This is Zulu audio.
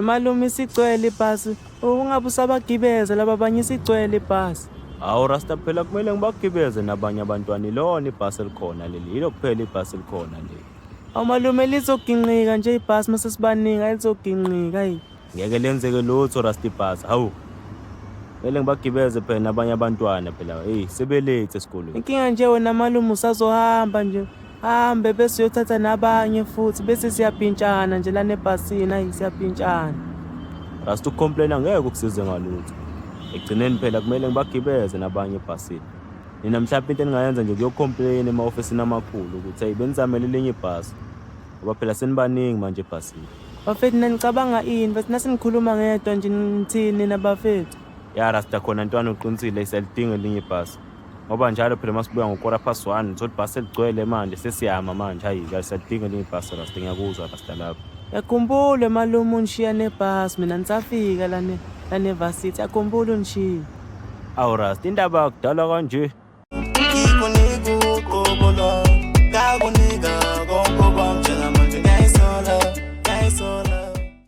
Malume, isigcwele ibhasi. Ungabe usabagibeza laba abanye, isigcwele ibhasi. Hawu Rasta, phela kumele ngibagibeze nabanye abantwana. Ilona ibhasi elikhona leli, yilo kuphela ibhasi elikhona leli. Awu malume, lizoginqika nje ibhasi mase sibaningi, alizoginqika ayi. Ngeke lenzeke lutho Rasta ibhasi. Hawu. Kumele ngibagibeze phela nabanye abantwana phela. Hey, sebelate esikolweni. Inkinga nje wena malume usazohamba nje. Hambe bese uyothatha nabanye futhi bese siyapintshana nje lana ebhasini, ayi siyapintshana. Rasta, ukucomplaina ngeke kukusize ngalutho. Ekugcineni phela kumele ngibagibeze nabanye ebhasini. Nina mhlawumbe into eningayenza nje kuyocomplain ema-ofisini amakhulu ukuthi hey, benizamele elinye ibhasi. Ngoba phela senibaningi manje ebhasini. Bafethu, nanicabanga ini? Bafethu, nasenikhuluma ngedwa nje nithini nina bafethu? Ya Rasta, khona ntwana uqinisile, siyalidinga elinye ibhasi. Ngoba njalo phela masibuya ngo-1:15 thola ibhasi eligcwele manje, sesiyama manje. Hayi, siyalidinga elinye ibhasi Rasta, ngiyakuzwa Rasta lapho. Yakhumbula malume unishiya nebhasi, mina nisafika lana lane-varsity. Yakhumbula unishiya. Awu Rasta, indaba yakudala kanje. Ngikho nikuqobo lwami.